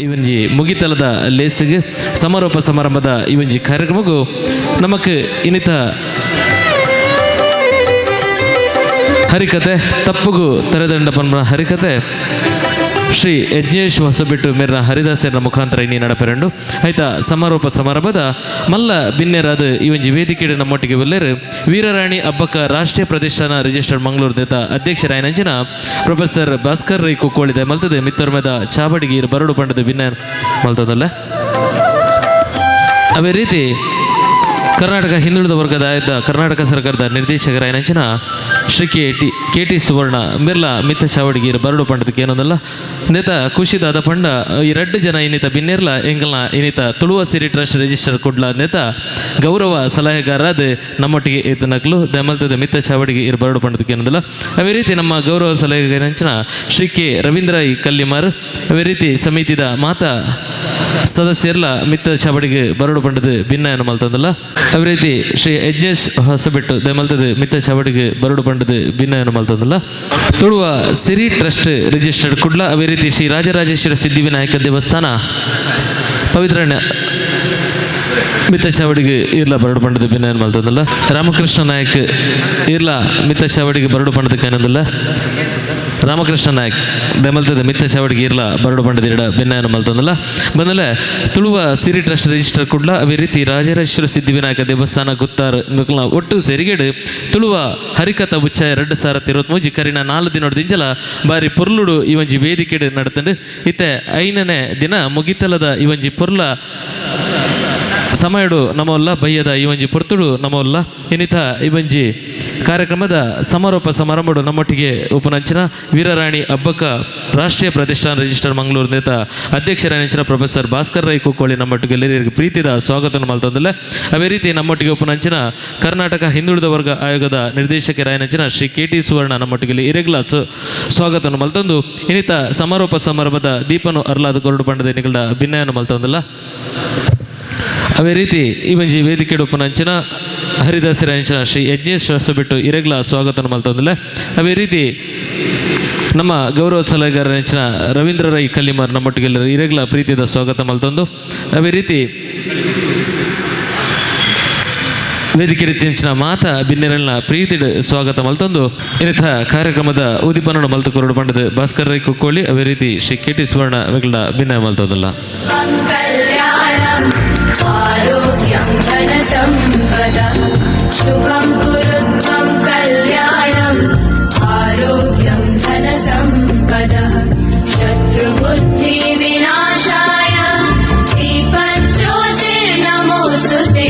ಈ ಒಂಜಿ ಮುಗಿತಲದ ಲೇಸಿಗೆ, ಸಮಾರೋಪ ಸಮಾರಂಭದ ಈ ಒಂಜಿ ಕಾರ್ಯಕ್ರಮಕ್ಕೂ ನಮಕ್ ಇನ್ನಿತ ಹರಿಕತೆ ತಪ್ಪುಗು ತರೆದಂಡ ಪನ್ಪುನ ಹರಿಕತೆ ಶ್ರೀ ಯಜ್ಞೇಶ್ ಹೊಸಬಿಟ್ಟು ಮೇರ್ನ ಹರಿದಾಸರ ಮುಖಾಂತರ ಇನ್ನಿ ನಡಪೆರಂಡು. ಆಯ್ತಾ ಸಮಾರೋಪ ಸಮಾರಂಭದ ಮಲ್ಲ ಬಿನ್ನೆರಾದ ಈ ಒಂಜಿ ವೇದಿಕೆ ನಮ್ಮೊಟ್ಟಿಗೆ ಉಲ್ಲೆರ್ ವೀರರಾಣಿ ಅಬ್ಬಕ್ಕ ರಾಷ್ಟ್ರೀಯ ಪ್ರತಿಷ್ಠಾನ ರಿಜಿಸ್ಟರ್ಡ್ ಮಂಗಳೂರು ದೇತ ಅಧ್ಯಕ್ಷರಾಯನಂಚಿನ ಪ್ರೊಫೆಸರ್ ಭಾಸ್ಕರ್ ರೈ ಕುಕ್ಕೋಳಿದೆ ಮಲ್ತದೆ ಮಿತ್ತರ್ಮೆದ ಚಾವಡಿಗೀರ್ ಬರಡು ಪಂಡದ ಬಿನ್ನ ಮಲ್ತದಲ್ಲ. ಅದೇ ರೀತಿ ಕರ್ನಾಟಕ ಹಿಂದುಳಿದ ವರ್ಗದ ಆಯ್ದ ಕರ್ನಾಟಕ ಸರ್ಕಾರದ ನಿರ್ದೇಶಕರಾಯನಂಚಿನ ಶ್ರೀ ಕೆ ಟಿ ಸುವರ್ಣ ಮಿರ್ಲಾ ಮಿತ್ತ ಚಾವಡಿಗೀರ್ ಬರಡು ಪಂಡದಕ್ಕೆ ಏನೊಂದಲ್ಲ. ನೇತ ಖುಷಿದಾದ ಪಂಡ ಈ ರಡ್ಡು ಜನ ಇನ್ನಿತ ಬಿನ್ನೇರ್ಲ ಎಂಗಲ್ನ ಇನ್ನಿತ ತುಳುವ ಸಿರಿ ಟ್ರಸ್ಟ್ ರಿಜಿಸ್ಟರ್ ಕುಡ್ಲ ನೇತ ಗೌರವ ಸಲಹೆಗಾರರಾದ ನಮ್ಮೊಟ್ಟಿಗೆ ಇತ್ತು ದಮಲ್ತದ ಮಿತ್ತ ಚಾವಡಿಗೆ ಇರ್ ಬರಡು ಪಂಡದಕ್ಕೆ ಏನೊಂದಲ್ಲ. ಅದೇ ರೀತಿ ನಮ್ಮ ಗೌರವ ಸಲಹೆಗಾರಂಚಿನ ಶ್ರೀ ಕೆ ರವೀಂದ್ರ ಕಲ್ಲಿಮಾರ್, ಅದೇ ರೀತಿ ಸಮಿತಿದ ಮಾತಾ ಸದಸ್ಯರ್ಲ ಮಿತ್ತ ಚಾವಡಿಗೆ ಬರಡು ಪಂಡದ ಭಿನ್ನಯನ್ನು ಮಲ್ತಂದಲ್ಲ. ಅದೇ ರೀತಿ ಶ್ರೀ ಯಜ್ಞೇಶ್ ಹೊಸಬೆಟ್ಟು ದಮಲ್ತದ ಮಿತ್ತ ಚಾವಡಿಗೆ ಬರಡು ಪಂಡದ ಭಿನ್ನಯನ್ನು ಮಲ್ತಂದಲ್ಲ. ತುಳುವ ಸಿರಿ ಟ್ರಸ್ಟ್ ರಿಜಿಸ್ಟರ್ಡ್ ಕುಡ್ಲ, ಅದೇ ರೀತಿ ಶ್ರೀ ರಾಜರಾಜೇಶ್ವರ ಸಿದ್ಧಿವಿನಾಯಕ ದೇವಸ್ಥಾನ ಪವಿತ್ರಣ್ಯ ಮಿತ್ತ ಚಾವಡಿಗೆ ಇರ್ಲ ಬರಡು ಪಂಡದ ಭಿನ್ನಯನ್ನು ಮಲ್ತಂದಲ್ಲ. ರಾಮಕೃಷ್ಣ ನಾಯಕ್ ಇರ್ಲ ಮಿತ್ತ ಚಾವಡಿಗೆ ಬರಡು ಪಂಡದ ಕಾನಂದಲ್ಲ. ರಾಮಕೃಷ್ಣ ನಾಯಕ್ ದಮಲ್ತದ ಮಿತ್ತ ಚಾವಡಿಗೆ ಇರ್ಲ ಬರಡು ಪಂಡದ ಇಡ ಭಿನ್ನಯನ್ನು ಮಲ್ತಂದಲ್ಲ. ಬಂದಲೆ ತುಳುವ ಸಿರಿ ಟ್ರಸ್ಟ್ ರಿಜಿಸ್ಟರ್ ಕುಡ್ಲ, ಅದೇ ರೀತಿ ರಾಜರಾಜೇಶ್ವರ ಸಿದ್ಧಿವಿನಾಯಕ ದೇವಸ್ಥಾನ ಗುತ್ತಾರ್ ಮುಕ್ಲ ಒಟ್ಟು ಸೆರಿಗೇಡು ತುಳುವ ಹರಿಕಥ ಉಚ್ಚಯ 2023 ಕರಿನ 4 ದಿನೊಡ್ದಿಂಚಲ ಬಾರಿ ಪೊರ್ಲುಡು ಈ ಒಂಜಿ ವೇದಿಕೆಡ್ ನಡತಂಡು. ಇತ್ತೆ 5ನೇ ದಿನ ಮುಗಿತಲದ ಈ ಒಂಜಿ ಪೊರ್ಲ ಸಮಯಡು ನಮ್ಮಲ್ಲ ಬಯ್ಯದ ಈ ಒಂಜಿ ಪೊರ್ತುಡು ನಮ್ಮಲ್ಲ ಇನ್ನಿತ ಈ ಒಂಜಿ ಕಾರ್ಯಕ್ರಮದ ಸಮಾರೋಪ ಸಮಾರಂಭಡು ನಮ್ಮೊಟ್ಟಿಗೆ ಉಪನಂಚಿನ ವೀರರಾಣಿ ಅಬ್ಬಕ್ಕ ರಾಷ್ಟ್ರೀಯ ಪ್ರತಿಷ್ಠಾನ ರಿಜಿಸ್ಟರ್ ಮಂಗಳೂರು ನೇತ ಅಧ್ಯಕ್ಷರ ಪ್ರೊಫೆಸರ್ ಭಾಸ್ಕರ್ ರೈ ಕುಕ್ಕೋಳಿ ನಮ್ಮೊಟ್ಟಿಗೆ ಎಲ್ಲರಿಗೂ ಪ್ರೀತಿದ ಸ್ವಾಗತ ಮಲ್ತಂದಲ್ಲ. ಅದೇ ರೀತಿ ನಮ್ಮೊಟ್ಟಿಗೆ ಉಪನಂಚಿನ ಕರ್ನಾಟಕ ಹಿಂದುಳಿದ ವರ್ಗ ಆಯೋಗದ ನಿರ್ದೇಶಕರಾಯನಂಚಿನ ಶ್ರೀ ಕೆ ಟಿ ಸುವರ್ಣ ನಮ್ಮೊಟ್ಟಿಗೆ ಇರೆಗ್ಲ ಸ್ವಾಗತವನ್ನು ಮಲ್ತಂದು ಇನ್ನಿತ ಸಮಾರೋಪ ಸಮಾರಂಭದ ದೀಪನು ಅರ್ಲಾದ ಕೊರಡು ಪಂಡದ ನಿಗಳ ಭಿನ್ನಯನ್ನು ಮಲ್ತಂದಲ್ಲ. ಅದೇ ರೀತಿ ಈ ಒಂಜಿ ವೇದಿಕೆ ಉಪನಂಚಿನ ಹರಿದಾಸರ ಅಂಚಿನ ಶ್ರೀ ಯಜ್ಞೇಶ್ ಬಿಟ್ಟು ಇರೆಗ್ಲ ಸ್ವಾಗತ ಮಲ್ತಂದಲ್ಲ. ಅದೇ ರೀತಿ ನಮ್ಮ ಗೌರವ ಸಲಹೆಗಾರರ ನೆಂಚಿನ ರವೀಂದ್ರ ರೈ ಕಲ್ಲಿಮಾರ್ ನಮ್ಮೊಟ್ಟಿಗೆ ಇರೆಗ್ಲ ಪ್ರೀತಿಯ ಸ್ವಾಗತ ಮಲ್ತಂದು, ಅದೇ ರೀತಿ ವೇದಿಕೆ ರೀತಿ ಮಾತಾ ಬಿನ್ನೆರಲ್ನ ಪ್ರೀತಿ ಸ್ವಾಗತ ಮಲ್ತಂದು ಇನ್ನಿತ ಕಾರ್ಯಕ್ರಮದ ಉದಿಪನನ್ನು ಮಲ್ತು ಕೊರಡು ಪಂಡದ ಭಾಸ್ಕರ್ ರೈ ಕುಕ್ಕೋಳಿ, ಅದೇ ರೀತಿ ಶ್ರೀ ಕೆ ಟಿ ಸುವರ್ಣ ವೆಗಳ ಭಿನ್ನ ಮಲ್ತಂದಲ್ಲ. कल्याणम् आरोग्यं धनसम्पदः शुभं कुरु त्वं कल्याणम् आरोग्यं धनसम्पदः शत्रुबुद्धिविनाशाय दीपज्योतिर्नमोऽस्तु ते,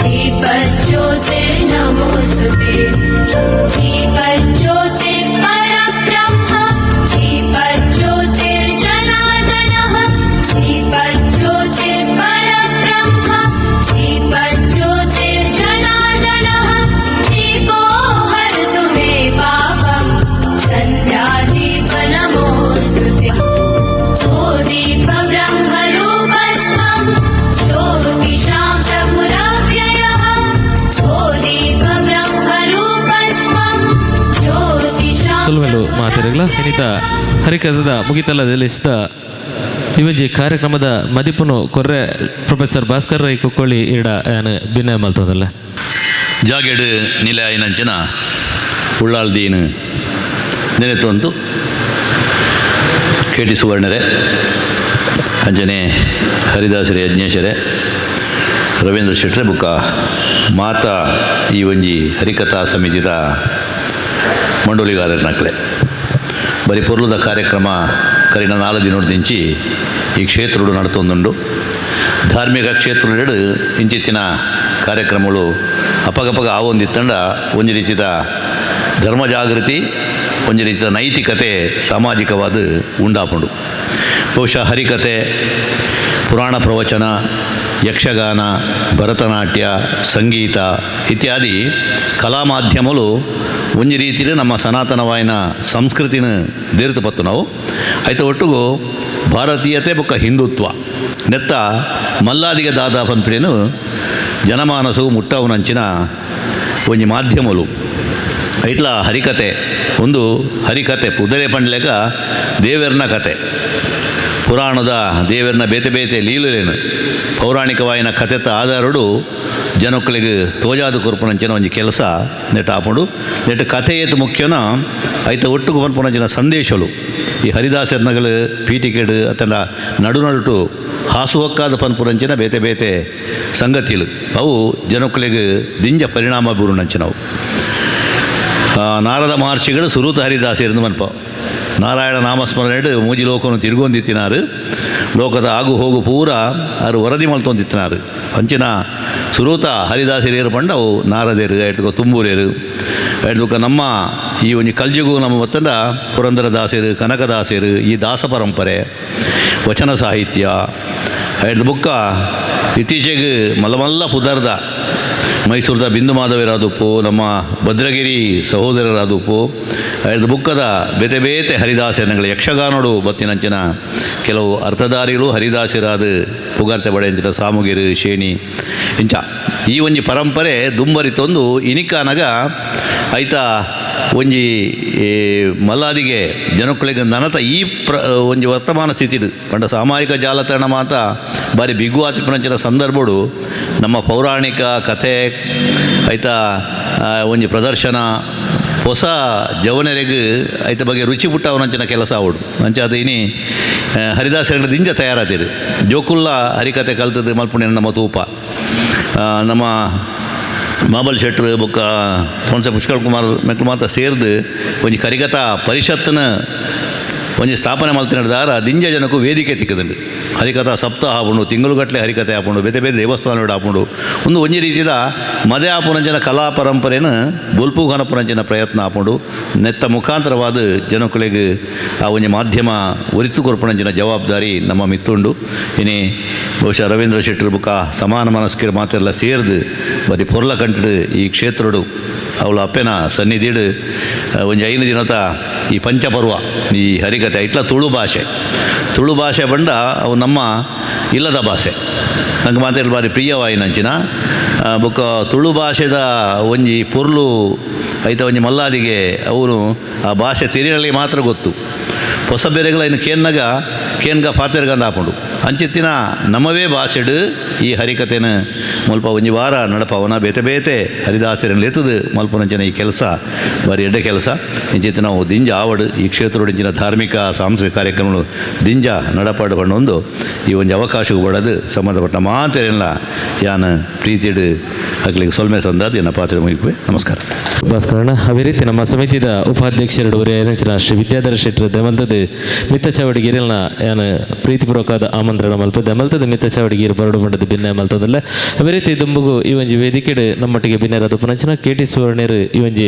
दीपज्योतिर्नमोऽस्तु ते। दीपज्योतिर्परब्रह्म दीपज्योतिर्जनार्दनः, दीपज्योतिर्परब्रह्म दीपज्योतिर्जनार्दनः, दीपो हरतु मे पापम् सन्ध्यादीप नमोऽस्तु ते। ओ दीप ब्रह्मरूपस्त्वं ज्योतिषां प्रभुरव्ययः, ओ दीप ब्रह्मरूपस्त्वं ज्योतिषां ಸೊಲ್ಮೆಲು ಮಾತೆರೆಗ್ಲ. ಇನ್ನಿತ ಹರಿಕಥದ ಮುಗಿತಲದಲ್ಲಿಸಿದ ಇವಜಿ ಕಾರ್ಯಕ್ರಮದ ಮದಿಪುನು ಕೊರ್ರೆ ಪ್ರೊಫೆಸರ್ ಭಾಸ್ಕರ್ ರೈ ಕುಕ್ಕೋಳಿ ಇಡ ಯಾನ್ ಭಿನ್ನ ಮಲ್ತದಲ್ಲ. ಜಾಗೆಡ್ ನಿಲೆ ಆಯಿನಂಚಿನ ಉಳ್ಳಾಲ್ದೀನ್ ನೆನೆತೊಂದು ಕೆ ಟಿ ಸುವರ್ಣರೆ, ಅಂಜನೆ ಹರಿದಾಸರೆ, ಯಜ್ಞೇಶರೆ, ರವೀಂದ್ರ ಶೆಟ್ರೆ ಬುಕ್ಕ ಮಾತಾ ಈ ಒಂಜಿ ಹರಿಕಥಾ ಸಮಿತಿದ ಮಂಡೋಲಿಗಾರನಕ್ಲೆ, ಬರಿ ಪೊರ್ಲುದ ಕಾರ್ಯಕ್ರಮ ಕರಿನ 4 ದಿನೊಡ್ದಿಂಚಿ ಈ ಕ್ಷೇತ್ರಡು ನಡತೊಂದುಂಡು. ಧಾರ್ಮಿಕ ಕ್ಷೇತ್ರಡು ಇಂಚಿತ್ತಿನ ಕಾರ್ಯಕ್ರಮಗಳು ಅಪಗಪಗ ಆವೊಂದಿತ್ತಂಡ ಒಂಜಿ ರೀತಿದ ಧರ್ಮ ಜಾಗೃತಿ, ಒಂಜಿ ರೀತಿಯ ನೈತಿಕತೆ ಸಾಮಾಜಿಕವಾದ ಉಂಡಾಪುಂಡು. ಬಹುಶಃ ಹರಿಕತೆ, ಪುರಾಣ ಪ್ರವಚನ, ಯಕ್ಷಗಾನ, ಭರತನಾಟ್ಯ, ಸಂಗೀತ ಇತ್ಯಾದಿ ಕಲಾ ಮಾಧ್ಯಮಗಳು ಒಂಜಿ ರೀತಿಯಲ್ಲಿ ನಮ್ಮ ಸನಾತನವಾಯಿನ ಸಂಸ್ಕೃತಿನ ದೇರ್ತು ಪತ್ತು ನಾವು ಆಯ್ತು. ಒಟ್ಟುಗು ಭಾರತೀಯತೆ ಬೊಕ್ಕ ಹಿಂದುತ್ವ ನೆತ್ತ ಮಲ್ಲಾದಿಗೆ ದಾದಾ ಪನ್ಪಿನೇನು ಜನಮಾನಸವು ಮುಟ್ಟವನಂಚಿನ ಒಂಜಿ ಮಾಧ್ಯಮಲು. ಐಟ್ಲ ಹರಿಕತೆ ಒಂದು ಹರಿಕತೆ ಪುದರೆ ಪಂಡ್ಲೆಕ ದೇವೆರ್ನ ಕತೆ. ಪುರಾಣದ ದೇವರನ್ನ ಬೇತೆ ಬೇತೆ ಲೀಲೆಲೇನು ಪೌರಾಣಿಕವಾಯಿನ ಕಥೆತ ಆಧಾರಡು ಜನಕ್ಕಳಿಗೆ ತೋಜಾದ ಕೊರ್ಪುನಂಚಿನ ಒಂಜಿ ಕೆಲಸ ನೆಟ್ ಆಪುಂಡು. ನೆಟ್ ಕಥೆ ಏತ್ ಮುಖ್ಯನ ಐತ ಒಟ್ಟುಗು ಪನ್ಪುನಂಚಿನ ಸಂದೇಶಲು ಈ ಹರಿದಾಸರ್ನಗಲು ಪೀಠಿಕೆಡು ಅತ್ತಂಡ ನಡು ನಡುಟು ಹಾಸುಹೊಕ್ಕಾದ ಪನ್ಪುನಂಚಿನ ಬೇತೆ ಬೇತೆ ಸಂಗತಿಲು ಅವು ಜನಕ್ಕಳಿಗೆ ದಿಂಜ ಪರಿಣಾಮ ಬೀರುನಂಚಿನವು. ನಾರದ ಮಹರ್ಷಿಗಳು ಸುರೂತ ಹರಿದಾಸರಿಂದ ಮನ್ಪ ನಾರಾಯಣ ನಾಮಸ್ಮರಣೆ ಮೂಜಿ ಲೋಕನು ತಿರುಗೊಂದಿತ್ತಿನಾರು, ಲೋಕದ ಆಗು ಹೋಗು ಪೂರ ಆರು ವರದಿ ಮಲ್ತೊಂದಿತ್ತಿನಾರು. ಅಂಚಿನ ಸುರೂತ ಹರಿದಾಸರೇರು ಪಂಡ ಅವು ನಾರದೇರು, ಐಟ್ಕ ತುಂಬೂರೇರು, ಐಟ್ಕ ನಮ್ಮ ಈ ಒಂಜಿ ಕಲ್ಜಿಗು ನಮ್ಮ ಮತ್ತಂಡ ಪುರಂದರದಾಸರು, ಕನಕದಾಸರು, ಈ ದಾಸ ಪರಂಪರೆ, ವಚನ ಸಾಹಿತ್ಯ ಐಟ್ದ ಬುಕ್ಕ ಇತ್ತೀಚೆಗೆ ಮಲ್ಲ ಮಲ್ಲ ಪುದರ್ದ ಮೈಸೂರದ ಬಿಂದು ಮಾಧವರಾದುಪ್ಪು, ನಮ್ಮ ಭದ್ರಗಿರಿ ಸಹೋದರರಾದುಪ್ಪು, ಐದು ಬುಕ್ಕದ ಬೇತೆ ಬೇತೆ ಹರಿದಾಸನಗಳ ಯಕ್ಷಗಾನೋಡು ಬತ್ತಿನಂಚಿನ ಕೆಲವು ಅರ್ಥಧಾರಿಗಳು ಹರಿದಾಸರಾದ ಪುಗಾರ್ತೆ ಬಡೆಂಚಿನ ಸಾಮುಗಿರು ಶೇಣಿ ಇಂಚ ಈ ಒಂಜಿ ಪರಂಪರೆ ದುಂಬರಿತೊಂದು ಇನಿಕಾನಗ ಐತ ಒಂಜಿ ಮಲ್ಲಾದಿಗೆ ಜನಕ್ಕಳಿಗೆ ನನತ ಈ ಒಂಜಿ ವರ್ತಮಾನ ಸ್ಥಿತಿಡು ಪಂಡ ಸಾಮಾಜಿಕ ಜಾಲತಾಣ ಮಾತ ಬಾರಿ ಬಿಗು ಆತಿಪುನಂಚಿನ ಸಂದರ್ಭಡು ನಮ್ಮ ಪೌರಾಣಿಕ ಕಥೆ ಐತ ಒಂಜಿ ಪ್ರದರ್ಶನ ಹೊಸ ಜವನರಿಗೆ ಐತ ಬಗ್ಗೆ ರುಚಿ ಪುಟ್ಟವನಂಚಿನ ಕೆಲಸ ಆವಡು. ಅಂಚಾದ ಇನಿ ಹರಿದಾಸರ ದಿಂಜ ತಯಾರಾತಿರು ಜೋಕುಲ್ಲ ಹರಿಕತೆ ಕಲ್ತದ್ದು ಮಲ್ಪುಣಿನ ನಮ್ಮ ತೂಪ ನಮ್ಮ ಮಾಬಲ್ ಶೆಟ್ರು ಬೊಕ್ಕ ತೋನ್ಸೆ ಪುಷ್ಕಳ್ ಕುಮಾರ್ ಮೆಕ್ಲು ಮಾತ ಸೇರ್ದು ಒಂಜಿ ಕರಿಕಥಾ ಪರಿಷತ್ತಿನ ಒಂಜಿ ಸ್ಥಾಪನೆ ಮಲ್ತಿನ ದಿಂಜ ಜನಕ್ಕೂ ವೇದಿಕೆ ತಿಕ್ಕದಂಡು. ಹರಿಕಥಾ ಸಪ್ತಾಹ ಆಪುಂಡು, ತಿಂಗಳುಗಟ್ಟಲೆ ಹರಿಕಥೆ ಆಪುಂಡು, ಬೇತೆ ಬೇತೆ ದೇವಸ್ಥಾನಗಳು ಆಪುಂಡು. ಒಂದು ಒಂಜಿ ರೀತಿದ ಮದೆ ಆಪುನಂಚಿನ ಕಲಾ ಪರಂಪರೆನ ಬೊಲ್ಪು ಕನಪುನಂಚಿನ ಪ್ರಯತ್ನ ಆಪುಂಡು. ನೆತ್ತ ಮುಖಾಂತರವಾದ ಜನಕ್ಕಳಿಗೆ ಆ ಒಂಜಿ ಮಾಧ್ಯಮ ಒರಿತು ಕೊರ್ಪುನಂಚಿನ ಜವಾಬ್ದಾರಿ ನಮ್ಮ ಮಿತ್ತುಂಡು. ಇನಿ ಬಹುಶಃ ರವೀಂದ್ರ ಶೆಟ್ಟರ್ ಬುಕ್ಕ ಸಮಾನ ಮನಸ್ಕಿರ ಮಾತೆಲ್ಲ ಸೇರ್ದು ಬರೀ ಪೊರ್ಲ ಕಂಟಡು ಈ ಕ್ಷೇತ್ರಡು ಅವಳ ಅಪ್ಪೆನ ಸನ್ನಿಧಿಡು ಒಂಜಿ 5 ದಿನದ ಈ ಪಂಚಪರ್ವ ಈ ಹರಿಕತೆ ಇಟ್ಲ ತುಳು ಭಾಷೆ, ತುಳು ಭಾಷೆ ಬಂಡ ಅವು ನಮ್ಮ ಇಲ್ಲದ ಭಾಷೆ ನಂಗೆ ಮಾತಾಡಲು ಬಾರಿ ಪ್ರಿಯವಾಯಿನಂಚಿನ ಬೊಕ್ಕ ತುಳು ಭಾಷೆದ ಒಂಜಿ ಪೊರ್ಲು ಐತ ಒಂಜಿ ಮಲ್ಲಾದಿಗೆ ಅವರು ಆ ಭಾಷೆ ತೆರಿನಲ್ಲಿ ಮಾತ್ರ ಗೊತ್ತು. ಹೊಸ ಬೇರೆಗಳ ಇನ್ನು ಕೇನ್ನಾಗ ಕೇನ್ಗ ಪಾತೆರ್ಗಂದ ಆಪುಂಡು. ಅಂಚಿತ್ತಿನ ನಮ್ಮವೇ ಭಾಷೆಡು ಈ ಹರಿಕತೆನ ಮುಲ್ಪ ಒಂಜಿ ವಾರ ನಡಪವನ ಬೇತೆ ಬೇತೆ ಹರಿದಾಸರನ್ನು ಎತ್ತದು ಮಲ್ಪನಂಚಿನ ಈ ಕೆಲಸ ಬಾರಿ ಎಡ್ಡೆ ಕೆಲಸ. ಇಂಚಿತ್ತಿನ ನಾವು ದಿಂಜ ಆವಡು ಈ ಕ್ಷೇತ್ರಡಿಂಚಿನ ಧಾರ್ಮಿಕ ಸಾಂಸ್ಕೃತಿಕ ಕಾರ್ಯಕ್ರಮಗಳು ದಿಂಜ ನಡಪಾಡು ಬಣ್ಣೊಂದು ಈ ಒಂಜಿ ಅವಕಾಶಕ್ಕೆ ಬಡದು ಸಂಬಂಧಪಟ್ಟ ಮಾತೆರೆಲ್ಲ ಯಾನ ಪ್ರೀತಿಡು ಅಗ್ಲಿಗೆ ಸೊಲ್ಮೆ ಸಂದಾದ ಎನ್ನ ಪಾತ್ರೆ ಮುಗಿಪೆ. ನಮಸ್ಕಾರ. ಭಾಸ್ಕರಣ್ಣ. ಅದೇ ರೀತಿ ನಮ್ಮ ಸಮಿತಿದ ಉಪಾಧ್ಯಕ್ಷರು ಶ್ರೀ ವಿದ್ಯಾಧರ ಶೆಟ್ಟರ್ ದೆಮಲ್ತದ ಮಿತ್ತ ಚಾವಡಿಗಿರಿಲ್ನ ಯಾನ ಪ್ರೀತಿಪೂರ್ವಕವಾದ ಆಮಂತ್ರಣ ಮಲ್ಪ ದೆಮಲ್ತದ ಮಿತ್ತ ಚಾವಡಿಗಿರಿ ಬರಡು ಬಂಡದ ಭಿನ್ನ ಮಲ್ತದಲ್ಲ. ಅದೇ ರೀತಿ ದುಂಬುಗು ಈ ಒಂಜಿ ವೇದಿಕೆಡು ನಮ್ಮೊಟ್ಟಿಗೆ ಭಿನ್ನರಾದ ಪುನಂಚಿನ ಕೆ ಟಿ ಸುವರ್ಣರು ಈ ಒಂಜಿ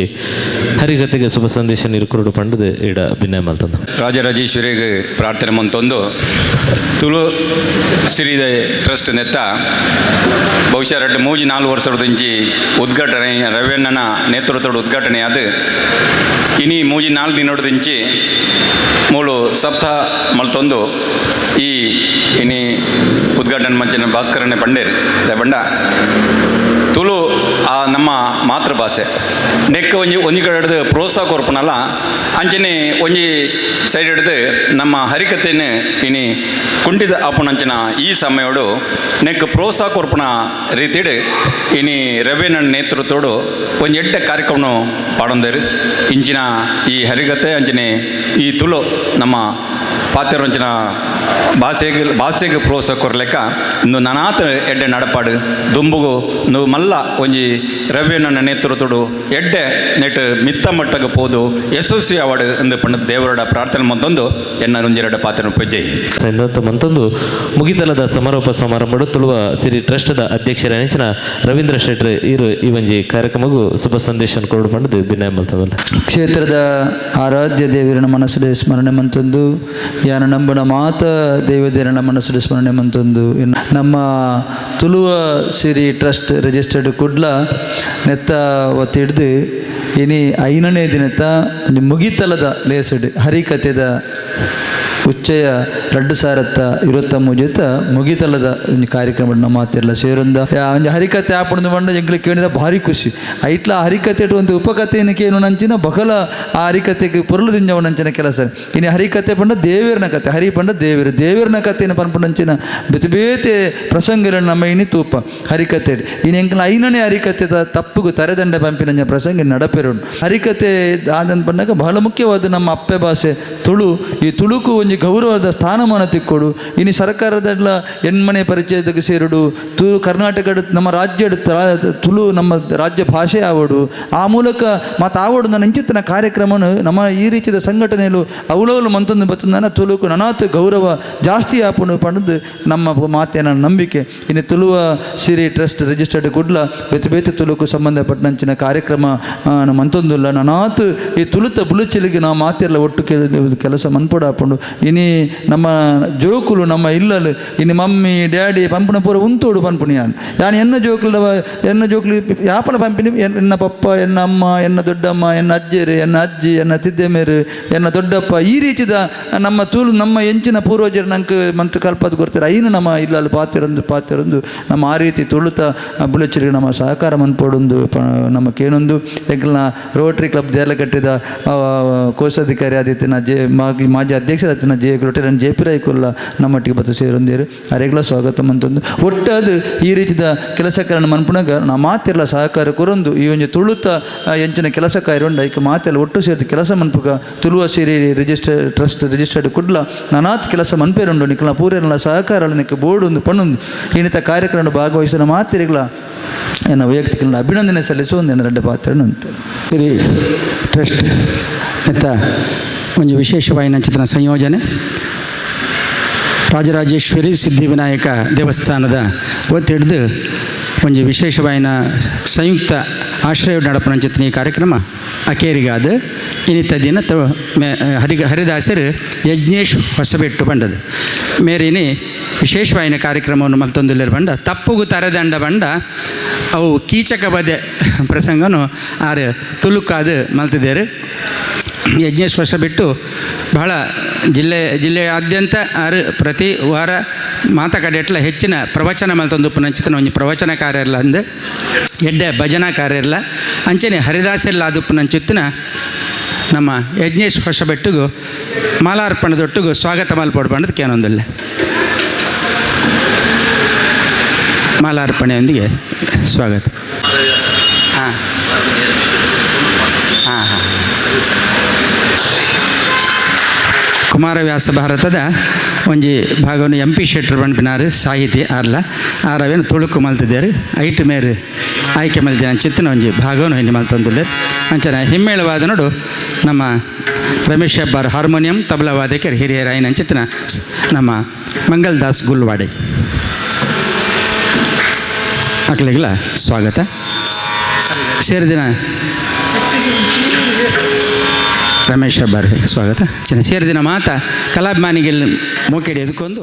ಹರಿಕತೆಗೆ ಶುಭ ಸಂದೇಶ ನೀರು ಕುರುಡು ಪಂಡದು ಇಡ ಭಿನ್ನ ಮಲ್ತಂದ. ರಾಜರಾಜೇಶ್ವರಿಗೆ ಪ್ರಾರ್ಥನೆ ಮಂತೊಂದು ತುಳು ಸಿರಿದ ಟ್ರಸ್ಟ್ ನೆತ್ತ ಬಹುಶಃ 2 3 4 ವರ್ಷದಿಂಚಿ ಉದ್ಘಾಟನೆ ರವಿಯಣ್ಣನ ನೇತೃತ್ವದ ಉದ್ಘಾಟನೆ ಅದು ಇನಿ 3 4 ದಿನದಿಂಚಿ ಮೂಲು ಸಪ್ತಾಹ ಮಲ್ತೊಂದು ಈ ಇನಿ ಉದ್ಘಾಟನೆ ಮಂಚಿನ ಭಾಸ್ಕರನೇ ಪಂಡೇರು ಬಂಡ ತುಳು ಆ ನಮ್ಮ ಮಾತೃಭಾಷೆ ನೆಕ್ ಒಂಜಿ ಒಂಜಿ ಕಡೆ ಹಿಡ್ದು ಪ್ರೋತ್ಸಾಹ ಕೊರ್ಪುನಲ್ಲ ಅಂಚನೆ ಒಂಜಿ ಸೈಡ್ ಹಿಡ್ದು ನಮ್ಮ ಹರಿಕತೆಯನ್ನು ಇನಿ ಕುಂಟಿದ ಆಪುನಂಚಿನ ಈ ಸಮಯೋಡು ನೆಕ್ ಪ್ರೋತ್ಸಾಹ ಕೊರ್ಪುನ ರೀತಿಡು ಇನಿ ರವಿನ ನೇತೃತ್ವಡು ಒಂಜಿ ಎಡ್ಡೆ ಕಾರ್ಯಕ್ರಮ ಪಾಡೊಂದೇರು. ಇಂಚಿನ ಈ ಹರಿಕತೆ ಅಂಚನೆ ಈ ತುಳು ನಮ್ಮ ಪಾತೆರೊಂಚಿನ ಭಾಷೆಗೆ ಭಾಷೆಗೆ ಪ್ರೋತ್ಸಾಹ ಕೊರ್ಲೆಕ್ಕ ಇಂದು ನನಾತ ಎಡ್ಡೆ ನಡಪಾಡು ದುಂಬುಗು ನು ಮಲ್ಲ ಒಂಜಿ ರವಿಯಣ್ಣನ ನೇತೃತ್ವಡು ಎಡ್ಡೆ ನೆಟ್ ಮಿತ್ತ ಮಟ್ಟಗೆ ಪೋದು ಯಶಸ್ವಿ ಅವಾರ್ಡ್ ಎಂದು ಪಂಡ ದೇವರಡ ಪ್ರಾರ್ಥನೆ ಮಂತೊಂದು ಎನ್ನ ಒಂಜೆರಡ ಪಾತ್ರ ಪೂಜೆ. ಮಂತೊಂದು ಮುಗಿತಲದ ಸಮಾರೋಪ ಸಮಾರಂಭಡು ತುಳುವ ಸಿರಿ ಟ್ರಸ್ಟ್ದ ಅಧ್ಯಕ್ಷರ ನೆಂಚಿನ ರವೀಂದ್ರ ಶೆಟ್ಟರ್ ಇರು ಈ ಒಂಜಿ ಕಾರ್ಯಕ್ರಮಗೂ ಶುಭ ಸಂದೇಶ ಕೊರಡು ಪಂಡದು ಬಿನ್ನಯ ಮಲ್ತದಲ್ಲ. ಕ್ಷೇತ್ರದ ಆರಾಧ್ಯ ದೇವರನ ಮನಸ್ಸು ಸ್ಮರಣೆ ಮಂತೊಂದು ಯಾನ ನಂಬನ ಮಾತ ದೇವದೇರನ ಮನಸ್ಸು ಸ್ಮರಣೆ ಮಂತೊಂದು ನಮ್ಮ ತುಳುವ ಸಿರಿ ಟ್ರಸ್ಟ್ ರಿಜಿಸ್ಟರ್ಡ್ ಕುಡ್ಲ ನೆತ್ತ ಒತ್ತಿಡ್ದು ಇನಿ 5ನೇ ದಿನತ ಮುಗಿತಲದ ಲೇಸಡ್ ಹರಿಕತೆದ ಉಚ್ಚಯ 2023 ಮುಗಿತಲದ ಒಂಜಿ ಕಾರ್ಯಕ್ರಮ ನಮ್ಮ ಮಾತೆರ್ಲ ಸೇರೊಂದ ಒಂಜಿ ಹರಿಕತೆ ಆಪುಂಡು ಪಂಡ ಎಂಕ್ಲೆ ಕೇಳಿದ ಭಾರಿ ಖುಷಿ. ಐಟ್ಲ ಹರಿಕತೆ ಒಂದು ಉಪಕಥೆಯನ್ನು ಕೇನು ನಂಚಿನ ಬಕಲ ಆ ಹರಿಕತೆಗೆ ಪೊರುಳು ದಿಂಜವನಂಚಿನ ಕೆಲಸ. ಇನ್ನು ಹರಿಕತೆ ಪಂಡ ದೇವೇರ್ನ ಕತೆ, ಹರಿ ಪಂಡ ದೇವೇರು, ದೇವೇರ್ನ ಕಥೆಯನ್ನು ಪನ್ಪುನಂಚಿನ ಬೇತೆ ಬೇತೆ ಪ್ರಸಂಗಗಳನ್ನು ನಮ್ಮ ಇನಿ ತೂಪ ಹರಿಕತೆ. ಇನ್ನು ಎಂಕ್ಲ ಐನನೇ ಹರಿಕತೆ ತಪ್ಪುಗು ತರೆದಂಡ ಪಂಪಿನಂಜ ಪ್ರಸಂಗ ನಡಪೆರುಂಡು. ಹರಿಕತೆ ಆದನ್ ಪಂಡಾಗ ಬಹಳ ಮುಖ್ಯವಾದ ನಮ್ಮ ಅಪ್ಪೆ ಭಾಷೆ ತುಳು. ಈ ತುಳುಕು ಒಂಜಿ ಗೌರವದ ಸ್ಥಾನಮಾನ ತಿಕ್ಕೊಡು. ಇನಿ ಸರ್ಕಾರದಲ್ಲ ಎಣ್ಮನೆ ಪರಿಚಯದಕ್ಕೆ ಸೇರುಡು, ತುಳು ಕರ್ನಾಟಕ ನಮ್ಮ ರಾಜ್ಯಡ್ ತುಳು ನಮ್ಮ ರಾಜ್ಯ ಭಾಷೆ ಆವಡು, ಆ ಮೂಲಕ ಮತ್ತು ಆವಡು ನನ್ನ ಇಂಚಿತ್ತಿನ ಕಾರ್ಯಕ್ರಮನು ನಮ್ಮ ಈ ರೀತಿಯ ಸಂಘಟನೆಯಲ್ಲೂ ಅವಲೋಲು ಮಂತೊಂದು ಬತ್ತಂದನ ತುಳುಕು ನನಾತ್ ಗೌರವ ಜಾಸ್ತಿ ಆಪುಂಡು ಪಂಡದು ನಮ್ಮ ಮಾತಿನ ನಂಬಿಕೆ. ಇನ್ನು ತುಳುವ ಸಿರಿ ಟ್ರಸ್ಟ್ ರಿಜಿಸ್ಟರ್ಡ್ ಕುಡ್ಲ ಬೇತೆ ಬೇತೆ ತುಳುಕು ಸಂಬಂಧಪಟ್ಟಂಚಿನ ಕಾರ್ಯಕ್ರಮ ಮಂತೊಂದುಲ್ಲ. ನನಾತ್ ಈ ತುಳುತ ಬುಳುಚಿಲಿಗೆ ನಾವು ಮಾತೆಲ್ಲ ಒಟ್ಟು ಕೆಲಸ ಮನ್ಪೊಡು ಆಪುಂಡು. ಇನಿ ನಮ್ಮ ಜೋಕುಲು ನಮ್ಮ ಇಲ್ಲಲು ಇನಿ ಮಮ್ಮಿ ಡ್ಯಾಡಿ ಪಂಪುನ ಪೂರ ಉಂತೋಡು ಪನ್ಪುನಿ ಯಾನ್ ಯಾನ್ ಎನ್ನ ಜೋಕುಲು ಎನ್ನ ಜೋಕುಲು ಯಾಪಲ ಪಂಪಿನಿ ಎನ್ನ ಪಪ್ಪ ಎನ್ನ ಅಮ್ಮ ಎನ್ನ ದೊಡ್ಡಮ್ಮ ಎನ್ನ ಅಜ್ಜೇರು ಎನ್ನ ಅಜ್ಜಿ ಎನ್ನ ತಿದ್ದೆಮೇರು ಎನ್ನ ದೊಡ್ಡಪ್ಪ ಈ ರೀತಿದ ನಮ್ಮ ತುಳು ನಮ್ಮ ಎಂಚಿನ ಪೂರ್ವಜರು ನಂಗೆ ಮಂತ್ ಕಲ್ಪದ ಗೊತ್ತಿರ ಐನು ನಮ್ಮ ಇಲ್ಲಲ್ಲಿ ಪಾತಿರಂದು ಪಾತಿರಂದು ನಮ್ಮ ಆ ರೀತಿ ತುಳುತ ಬುಳಚಿರಿಗೆ ನಮ್ಮ ಸಹಕಾರ ಮನ್ಪೊಡೊಂದು ನಮ್ಮ ಕೇನೊಂದು ಎಂಕಲ್ನ ರೋಟರಿ ಕ್ಲಬ್ ದೇರ್ಲಕಟ್ಟೆದ ಕೋಶಾಧಿಕಾರಿ ಆದಿತ್ಯನ ಜೆ ಮಾಜಿ ಅಧ್ಯಕ್ಷರಾದಿತ್ಯನ ಜೆ ರೊಟೇರಿಯನ್ ಜೆ ಪಿ ರೈಕುಲ್ಲ ನಮ್ಮೊಟ್ಟಿಗೆ ಬತ್ತು ಸೇರೊಂದೇರು ಅರೆಗ್ಲ ಸ್ವಾಗತ ಮಂತೊಂದು. ಒಟ್ಟಾದ ಈ ರೀತಿದ ಕೆಲಸಕಾರನ ಮನ್ಪುನಗ ನಾ ಮಾತಿರ್ಲ ಸಹಕಾರ ಕೊರೊಂದು ಈ ಒಂಜಿ ತುಳುತ ಎಂಚಿನ ಕೆಲಸ ಕಾಯಿರೊಂಡು ಐಕ್ ಮಾತೆಲ್ಲ ಒಟ್ಟು ಸೇರಿದ ಕೆಲಸ ಮನ್ಪುಗ ತುಳುವ ಸಿರಿ ರಿಜಿಸ್ಟರ್ ಟ್ರಸ್ಟ್ ರಿಜಿಸ್ಟರ್ಡ್ ಕುಡ್ಲ ನಾನಾತ್ ಕೆಲಸ ಮನ್ಪೇರುಂಡು. ನಿಕ್ಲ ಪೂರೆಲ್ಲ ಸಹಕಾರ ನಿಕ್ಕ ಬೋರ್ಡ್ ಒಂದು ಪಣ್ಣೊಂದು ಇನ್ನಿತ ಕಾರ್ಯಕ್ರಮ ಭಾಗವಹಿಸಿದ ಮಾತಿರಿಗ್ಲ ಎನ್ನ ವೈಯಕ್ತಿಕ ಅಭಿನಂದನೆ ಸಲ್ಲಿಸುವ ಒಂದು ಎರಡು ಪಾತ್ರ ಅಂತ. ಸಿರಿ ಟ್ರಸ್ಟ್ ಎತ್ತ ಒಂಜಿ ವಿಶೇಷವಾಯಿನ ಚಿತ್ರ ಸಂಯೋಜನೆ ರಾಜರಾಜೇಶ್ವರಿ ಸಿದ್ಧಿವಿನಾಯಕ ದೇವಸ್ಥಾನದ ಒತ್ತಿಡ್ದು ಒಂಜಿ ವಿಶೇಷವಾಯಿನ ಸಂಯುಕ್ತ ಆಶ್ರಯ ನಡಪನ ಚಿತ್ರ ಈ ಕಾರ್ಯಕ್ರಮ ಅಕೇರಿಗಾದ ಇನ್ನಿತ ದಿನ ಹರಿದಾಸರು ಯಜ್ಞೇಶ್ ಹೊಸಬೆಟ್ಟು ಬಂಡದು ಮೇರಿನಿ ವಿಶೇಷವಾಯಿನ ಕಾರ್ಯಕ್ರಮವನ್ನು ಮಲ್ತೊಂದುಲ್ಲೆರ್ ಬಂಡ ತಪ್ಪುಗು ತರೆದಂಡ ಬಂಡ ಅವು ಕೀಚಕ ಬದೆ ಪ್ರಸಂಗನು ಆರು ತುಳುಕಾದು ಮಲ್ತಿದ್ದೇರು. ಯಜ್ಞೇಶ್ ಹೊಸಬೆಟ್ಟು ಬಹಳ ಜಿಲ್ಲೆಯಾದ್ಯಂತ ಆರು ಪ್ರತಿ ವಾರ ಮಾತ ಕಡೆಟ್ಲ ಹೆಚ್ಚಿನ ಪ್ರವಚನ ಮಲ್ತೊಂದು ಪುನಂಚಿತನ ಒಂಜಿ ಪ್ರವಚನ ಕಾರ್ಯ ಇರಲ್ಲ ಅಂದು ಎಡ್ಡೆ ಭಜನಾ ಕಾರ್ಯ ಇರಲ್ಲ ಅಂಚನೆ ಹರಿದಾಸೆಲ್ಲ ಆದುಪ್ಪುನಂಚಿತ್ತಿನ ನಮ್ಮ ಯಜ್ಞೇಶ್ ಹೊಸಬೆಟ್ಟಿಗೂ ಮಾಲಾರ್ಪಣದೊಟ್ಟಿಗೂ ಸ್ವಾಗತ ಮಲ್ಪೊಡು ಪಂಡದ ಕೇನೊಂದಿಲ್ಲ ಮಾಲಾರ್ಪಣೆಯೊಂದಿಗೆ ಸ್ವಾಗತ. ಹಾಂ ಹಾಂ ಹಾಂ ಕುಮಾರವ್ಯಾಸ ಭಾರತದ ಒಂಜಿ ಭಾಗವನ್ನು ಎಂ ಪಿ ಶೆಟ್ಟರ್ ಪನ್ಪಿನಾರು ಸಾಹಿತಿ ಆರ್ಲ ಆರವೇನು ತುಳುಕು ಮಲ್ತಿದ್ದಾರೆ ಐಟ್ ಮೇರು ಆಯ್ಕೆ ಮಲ್ತಿನ ಚಿತ್ತನ ಒಂಜಿ ಭಾಗವನ್ನು ಹಿಂದೆ ಮಲ್ತೊಂದುಲ್ಲೆರ್. ಅಂಚನ ಹಿಮ್ಮೇಳವಾದ ನೋಡು ನಮ್ಮ ರಮೇಶ್ ಹೆಬ್ಬಾರ್ ಹಾರ್ಮೋನಿಯಂ ತಬಲಾ ವಾದಕರು ಹಿರಿಯರ ಐನ ಅಂಚಿತ್ತಿನ ನಮ್ಮ ಮಂಗಲ್ದಾಸ್ ಗುಲ್ವಾಡೆ ಅಕ್ಲಿಗೆಲ್ಲ ಸ್ವಾಗತ. ಸೇರಿದಿನ ರಮೇಶ್ ಹೆಬ್ಬಾರ್ ಸ್ವಾಗತ. ಚೆನ್ನ ಸೇರಿದಿನ ಮಾತ ಕಲಾಭಿಮಾನಿಗೆ ಮೋಕೆಡಿ ಎದ್ಕೊಂಡು.